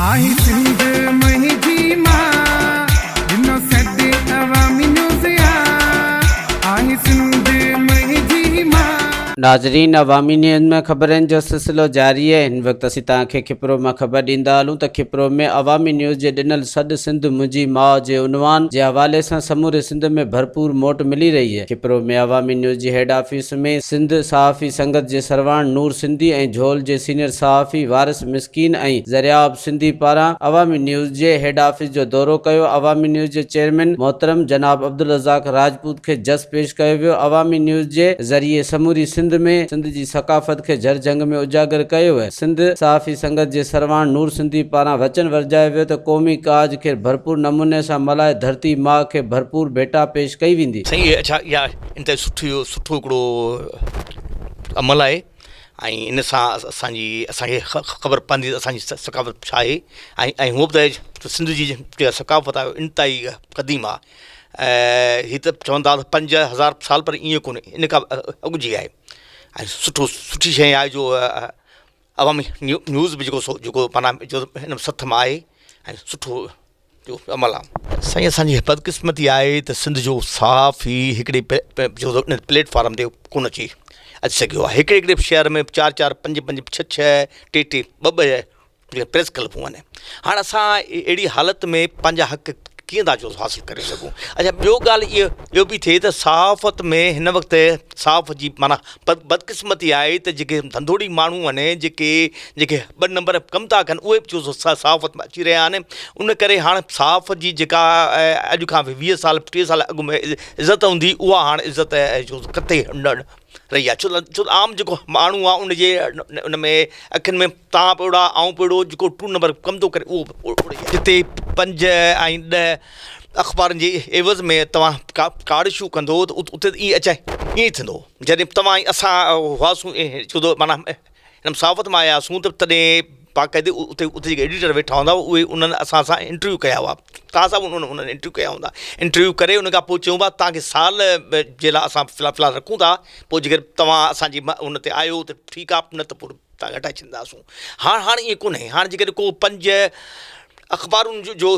آهي سنڌ منهنجي ماء، ڏنو سڏ عوامي نيوز آ، آهي سنڌ منهنجي ماء. ناظرين عوامي نيوز ۾ خبرن جو سلسلو جاري آهي هن وقت اسين توهان کي کپرو مان خبر ڏيندا هلون ته کپرو ۾ عوامي نيوز جي ڏنل سڏ سنڌ منهنجي ماء جي عنوان جي حوالي سان سموري سنڌ ۾ ڀرپور موٽ ملي رهي آهي کپرو ۾ عوامي نيوز جي هيڊ آفيس ۾ سنڌ صحافي سنگت جي سرواڻ نور سنڌي ۽ جهول جي سينيئر صحافي وارث مسڪين ۽ زرياب سنڌي پاران عوامي نيوز جي هيڊ آفيس جو دورو ڪيو عوامي نيوز جي چيئرمين محترم جناب عبدالرزاق راجپوت کي جس پيش ڪيو ويو عوامي نيوز جي ذريعي سموري سنڌ ۾ سنڌ جي ثقافت کي جھر جھنگ ۾ اجاگر ڪيو ويو سنڌ صحافي سنگت جي سرواڻ نور سنڌي پاران وچن ورجايو ويو ته قومي ڪاڄ کي ڀرپور نموني سان ملهائي ڌرتي ماء کي ڀرپور ڀيٽا پيش ڪئي ويندي. سائين اڇا اها انتهائي سٺي سٺو هڪڙو عمل آهي ۽ ان سان اسانجي اسانکي خبر پوندي ته اسانجي ثقافت ڇا آهي ۽ ۽ هونء به ته سنڌ جي جيڪا ثقافت آهي انتهائي قديم آهي ۽ هي ته چون ٿا ته 5000 سال پر ائين ڪونهي ان کان اڳ جي آهي ۽ سٺو سٺي شيء آهي جو عوامي نيوز به جيڪو سو جيڪو معنيٰ جو هن سٿ مان آهي ۽ سٺو جو عمل آ. سائين اسان جي بدقسمتي آهي ته سنڌ جو صحافي هڪڙي پليٽ فارم تي ڪونه اچي اچي سگهيو آهي هڪڙي هڪڙي شهر ۾ چار چار پنج پنج ڇهه ڇهه ٽي ٽي ٻه ٻه پريس ڪلبون آهن هاڻ اسان اهڙي حالت ۾ پنهنجا حق ڪيئن ٿا چئو حاصل ڪري سگهون اڇا ٻيو ڳالهه اهو اهو به ٿئي ته صحافت ۾ هن وقت صحافت جي معنيٰ بدقسمتي آهي ته جيڪي ڌنڌوڙي ماڻهو آهن جيڪي جيڪي ٻه نمبر ڪم ٿا ڪن اهي به صحافت ۾ اچي رهيا آهن ان ڪري هاڻ صحافت جي جيڪا اڄ کان 20 سال 30 سال اڳ ۾ عزت هوندي اها هاڻ عزت ڪٿي نه رهي آهي ڇو ته عام جيڪو ماڻهو آهي ان جي ان ۾ اکين ۾ تان به اهڙا آئون به اهڙو جيڪو ٽو نمبر ڪم ٿو ڪري اهو به اهڙو ئي آهي. جتي پنج ۽ ڏهه اخبارن جي عيوض ۾ توهان ڪارڊ اشو ڪندو ته اتي ته ائين اچائي ائين ئي ٿيندو. جڏهن توهان ۽ اسان هئاسون ڇو ته معنيٰ هن صحافت مان آياسون ته تڏهن باقاعدي اتي اتي جيڪي ايڊيٽر ويٺا هوندا هئا اهي انهن اسان سان انٽرويو ڪيا هئا توهان سان به انهن انٽرويو ڪيا هوندا انٽرويو ڪري ان کان پوء چيون ڀا توهان کي سال جي لاء اسان في الحال رکون ٿا پوء جيڪڏهن توهان اسان جي ان تي آيو ته ٺيڪ آهي نه ته پوء تان گهٽائي ڇڏينداسون هاڻ هاڻ ائين ڪونهي هاڻ جيڪڏهن ڪو پنج اخبارن جو جو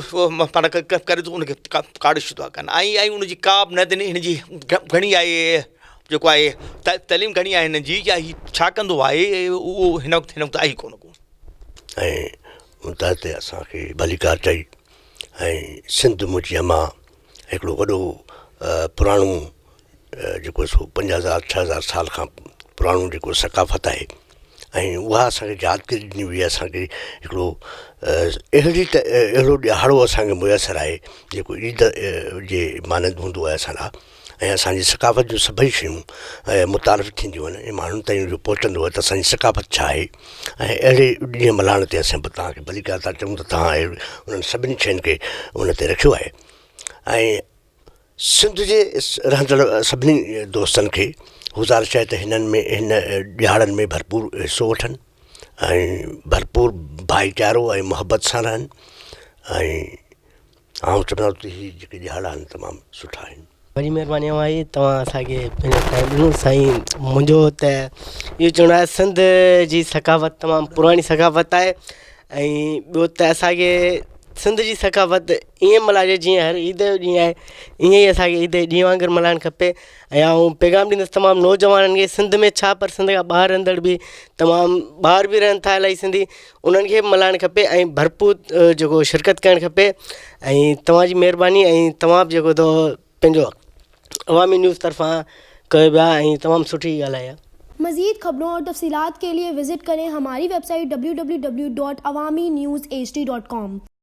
پاڻ ڪري ٿو ان کي ڪارڊ اشو ٿا ڪن ۽ ۽ ان جي ڪا به نه هن جي گهڻي آهي جيڪو آهي تعليم گهڻي آهي هن جي يا هي ڇا ڪندو آهي اهو هن وقت هن وقت آهي ئي ڪونه ڪو. ۽ ان تحت اسان کي ڀليڪار چئي ۽ سنڌ منهنجي امان هڪڙو وڏو پراڻو جيڪو سو 5000 6000 سال کان پراڻو جيڪو ثقافت آهي ۽ اها اسانکي ياد ڪري ڏني وئي اسانکي هڪڙو اهڙي ته اهڙو ڏهاڙو اسانکي ميسر آهي جيڪو عيد جي مانند هوندو آهي اسان لاء ۽ اسانجي ثقافت جون سڀئي شيون متعارف ٿينديون آهن ۽ ماڻهن تائين اهو پهچندو آهي ته اسانجي ثقافت ڇا آهي ۽ اهڙي ڏينهن ملهائڻ تي اسان به توهان کي ڀليڪار ٿا چئون ته توهان انهن سڀني شين کي ان تي رکيو آهي ۽ سنڌ جي رهندڙ سڀني دوستن کي گذارش آهي ته هنن ۾ هن ڏهاڙن ۾ ڀرپور حصو وٺن ۽ ڀرپور ڀائيچارو ۽ محبت سان رهن ۽ آئون چوندس ته هي جيڪي ڏهاڙا آهن تمام سٺا آهن. وڏي مهرباني اوهان جي توهان اسان کي پنهنجو ٽائيم ڏنو سائين منهنجو ته اهو چوڻ آهي سنڌ جي ثقافت تمام پراڻي ثقافت آهي ۽ ٻيو ته اسان کي سنڌ جي ثقافت ائين ملهائجي جيئن هر عيد جو ڏينهن آهي ائين ئي اسان کي عيد جي ڏينهن وانگر ملهائڻ کپي ۽ آئون پيغام ڏيندس تمام نوجوانن کي سنڌ ۾ ڇا پر سنڌ کان ٻاهر رهندڙ به تمام ٻاهر به رهن ٿا الاهي سنڌي انهن کي به ملهائڻ کپي ۽ ڀرپور جيڪو شرڪت ڪرڻ کپي ۽ توهان جي مهرباني ۽ توهان به جيڪو اٿو پنهنجو عوامي نيوز طرفان ڪيو پيا ۽ تمام سٺي ڳالهه آهي. مزيد خبرون اور تفصيلات کے لئے وزٽ ڪرين ھماري web site www.awamiNewsHD.com.